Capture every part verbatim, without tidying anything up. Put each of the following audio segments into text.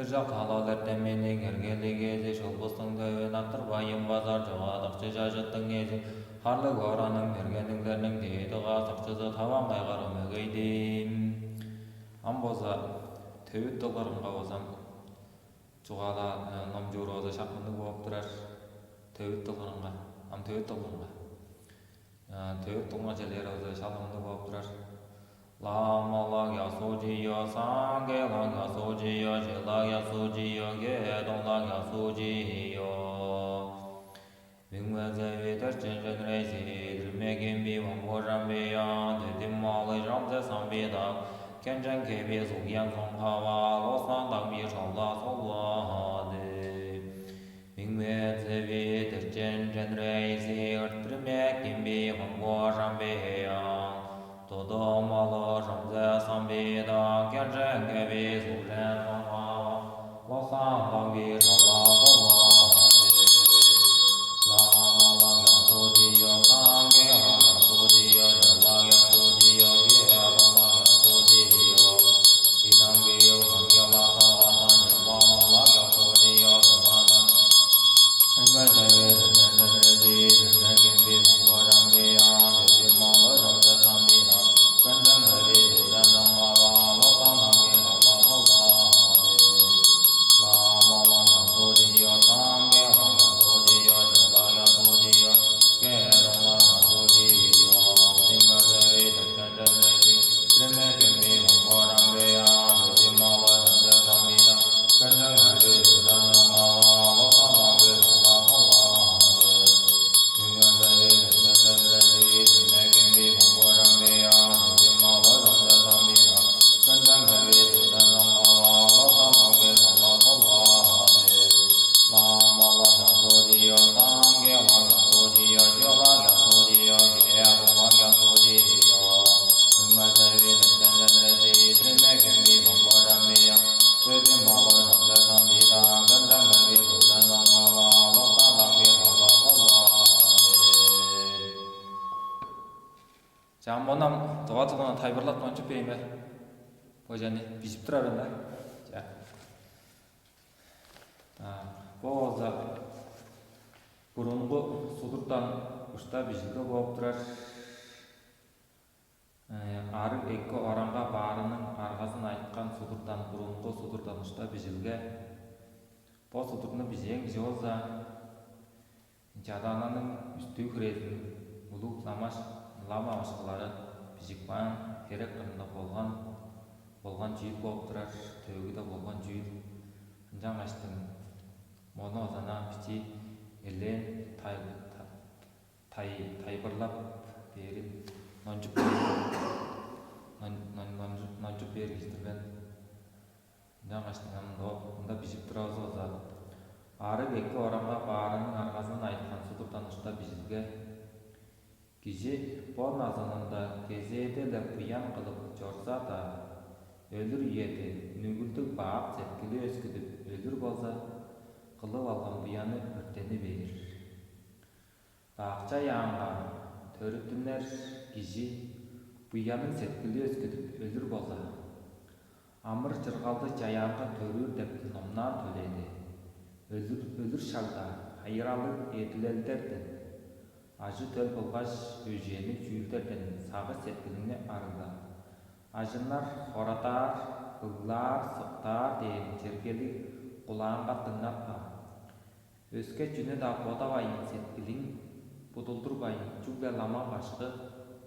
Чак талал эртеминиң эргелиг эзи, шылбыстың төвүн аттырбайын базар чогаадыкчы чажыттың эзи, харлыг оранның мергенниглерниң дээди каастакчызы, таван кайгар өмөгейдим. Ам болза төвүт дылгырынга болзам чугаалаар номчуур болза шак мындыг бооп турар. Төвүт дылгырынга, ам төвүт дылгырынга, төвүт дылгырынга черлер болза шак мындыг бооп турар. Ламалак ясуучуйо, саңгелак ясуучуйо, чылак ясуучуйо, кедоңлак ясуучуйо. Миңмезеви терчен ченрейси, дирмегин би вамбожан биян, дедим малы жамзе самбида, кенчен кеби зугьян соңгава, лосан даң би шалла солвады. Миңмезеви терчен ченрейси, дирмегин би вамбожан биян, дедим малы жамзе самбида, кенчен кеби зугьян соңгава, лосан даң би шалла солвады. Чаа, моон ам дыва дылынга тайылбырлап номчуп бээр мен. Бо чүвени бижип турар мен да. Чаа. А, бо болза бурунгу судуртан ушта бижилге бооп турар. Э, арыг эки оранга баарының аргазын айыткан судуртан, бурунгу судуртан ушта бижилге. Бо судуртуну бижээн кижи болза, Чадаананың үстүү-хирезин улуг ламаш, лама башкылары бижип каан, херек кырында болган, болган чүүл бооп турар, төөгүде болган чүүл. Ынчангаштың мону озанаа бичии элээн тай-, та-, тай-, тайылбырлап бээрин номчуп бээр, ном-, ном-, номчуп, номчуп бээр кижи-дир мен. Ынчангаш ам мында бижип турарывыс болза, арыг эки оранга баарының аргазын айыткан судуртан ушта бижилге. Кижи бо назынында кезээде-ле буян кылып чорза-даа, өлүр үеде нүгүлдүг бак сеткили өскүдүп өлүр болза, кылып алган буяны өрттени бээр. Бак чаяанга төрүттүнер кижи буянныг сеткили өскүдүп өлүр болза, амыр-чыргалды чаяанга төрүүр деп номнаан төлээни, өлүр, өлүр шагда хайыралыг эдилелдерден, ажы-төл болгаш өжээнниг чүүлдерден сагыш-сеткилиңни арыгла. Ажыннар хорадаар, ыглаар, сыктаар дээн чергелиг кулааңга дыңнатпа. Өске чүнү-даа бодавайн, сеткилиң будулдурбайн, чүгле лама башкы,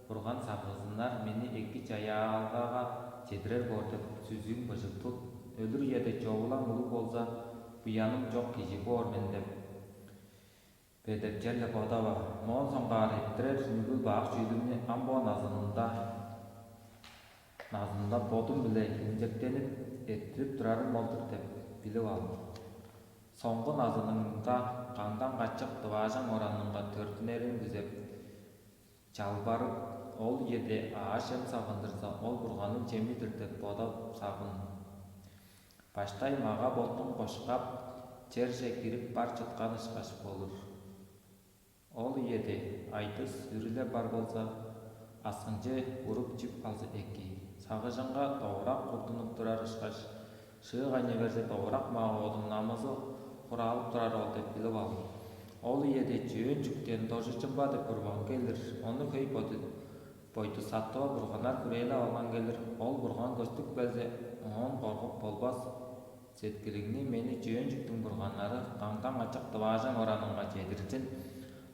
Бурган сагыызыннар мени эки чаяалгага чедирер боор деп сүзүүң быжыг тут. Өлүр үеде човулаң улуг болза, буяным чок кижи боор мен деп, бе деп черле бодава. Моон соңгаар эрттирер нүгүл бак чүүлүмнү ам бо назынында, назынында бодум-биле хилинчектенип эрттирип турарым ол-дур деп билип ал. Соңгу назыныңда каңдан качып, дываажаң оранынга төрүттүнерин күзеп, чалбарып, ол үеде аъш-чем сагындырза, ол Бурганның чеми-дир деп бодап сагын. Баштай мага-боттуң кошкап, черже кирип бар чыткан ышкаш болур. Ол үеде айдыс, үрүле бар болза, аскынче уруп чип алза эки. Сагыжыңга довурак курдунуп турар ышкаш, Шыы кайнай берзе, довурак мага-бодунуң амызы хураалып турар ол деп билип ал. Ол үеде чөөн чүктен дожу чымба деп бурган келир. Ону хөй боду бойду саттыва бурганнар хүрээлеп алган келир. Ол бурган көстүп келзе, оон коргуп болбас. Сеткилиңни мени чөөн чүктүң бурганнары каңдан ачык дываажаң оранынга чедирзин,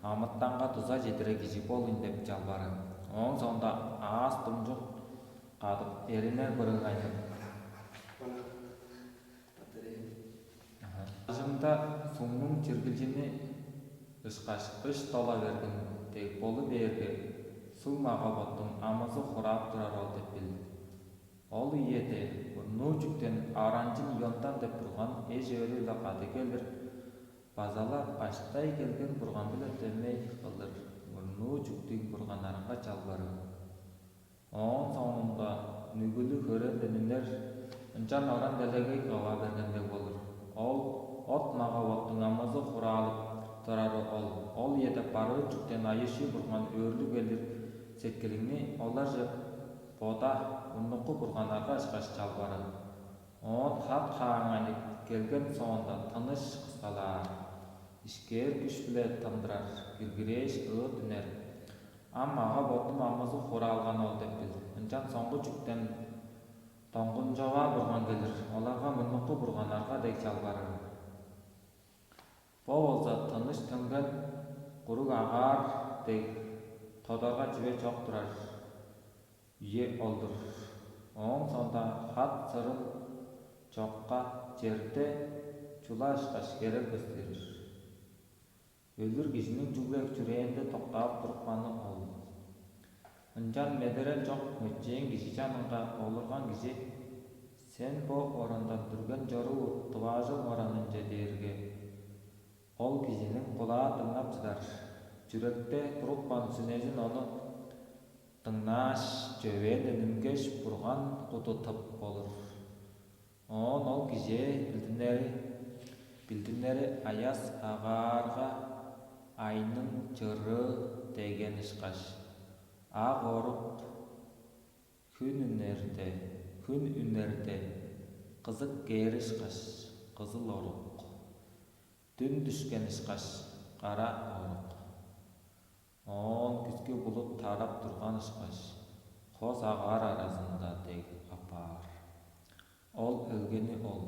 амытанга дуза чедирер кижи болуйн деп чалбарың. Ооң соонда аас-думчук кадып, эринер бырыгайнып. Ажыңда сугнуң чиргилчини ышкаш ыш дола берген дег болу бээрге, суг мага-боттуң амызы хураап турар ол деп бил. Ол үеде мурнуу чүктен аранчын Иондан деп турган эш-өөрү-биле кады келир, база-ла баштай келген бурган-биле дөмей кылдыр мурнуу чүктүң бурганнарынга чалбарыг. Ооң соонунда нүгүлүг хөрелден үнер, ынчан оран делегей кыва берген дег болур. Ол от мага-боттуң амызы хураалып турары ол. Ол үеде барыыр чүктен айышыы бурган өөрлүг келир, сеткилиңни оларже бода, мурнуку бурганнарга ышкаш чалбарыг. Оон хат-хааңайнып келген соонда тыныш кыскалаар, ишкээр күш-биле тындырар, киргирээш ыыт үнер. Ам мага-боттуң амызы хураалган ол деп бил. Ынчан соңгу чүктен доңгунчоваа бурган келир, оларга мурнуку бурганнарга дег чалбарыг. Бо болза тыныш төнген куруг агаар дег тодарга чүве чок турар үе ол-дур. Ооң соонда хат-сырын чокка черде чула ышкаш херек көстүрүр. Өлүр кижиниң чүгле чүрээнде доктаап турупканы ол. Ынчан медерел чок мөчээн кижи чанынга олурган кижи: «Сен бо орандан дүрген чоруур, дываажың оранынче» дээрге, ол кижиниң кулаа дыңнап чыдар, чүректе турупкан сүнезин ону дыңнааш, чөвээнден үнгеш, Бурган куду тып болур. Оон ол кижээ билдиннери, билдиннери аяс агаарга, айның чырыы деген ышкаш, ак орук, хүн үнерде, хүн үнерде, кызык кээр ышкаш, кызыл орук, дүн дүшкен ышкаш, кара орук. Оон күскү булут тарап турган ышкаш, хос агаар аразында дег апаар. Ол өлгени ол.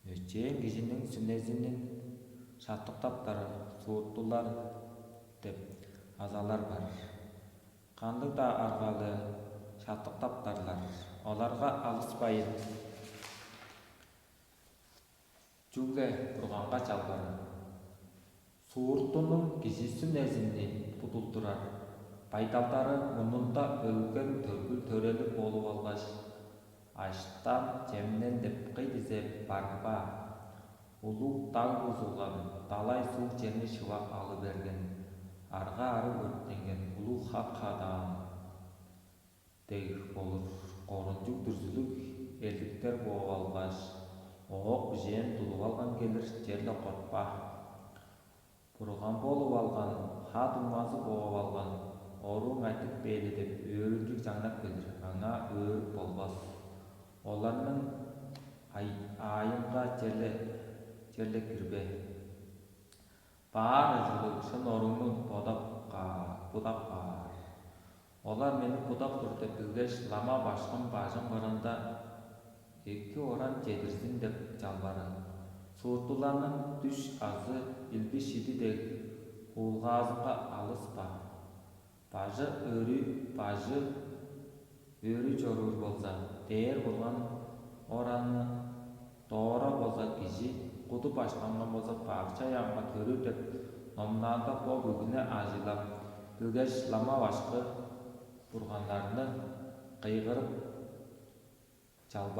Өчээн кижиниң сүнезинин шаптыктаптар сууртулар деп азалар бар. Кандыг-даа аргалы шаптыктаптарлар. Оларга алыспайын. Чүгле Бурганга чалбарың. Сууртунуң кижи сүнезини будулдурар байдалдары мурнунда өлген төргүл-төрели болуп алгаш, аштан-чемнен деп кый дизе баргба, улуг даг бузулган, далай суг черни шывап алы берген, арга-арыг өрттенген улуг хат-хадаан дег болур, корунчуг дүрзүлүг эрликтер бооп алгаш, оок-бижээн тудуп алган келир, черле кортпа. Бурган болуп алган, ха-дуңмазы бооп алган, орууң айтып бээли деп өөрүнчүг чаңнап келир, аңаа өөрүп болбас. Оларның ай-, аайынга черле, черле кирбе. Баар ужурлуг шын оруңну бодап каар, будап каар. Олар мени будап тур деп билгеш, лама башкым бажың кырында эки оран чедирзин деп чалбарың. Сууртуларның дүш азы илби-шиди дег хуулгаазынга алыспа. Бажы өрү, бажы өрү чоруур болза, дээр Бурган ораны доора болза, кижи куду баштанган болза, багчай аңма төрүр деп номнаанда бо бүгүнү ажыылап билгеш, лама башкы бурганнарны кыйгырып, чалбар.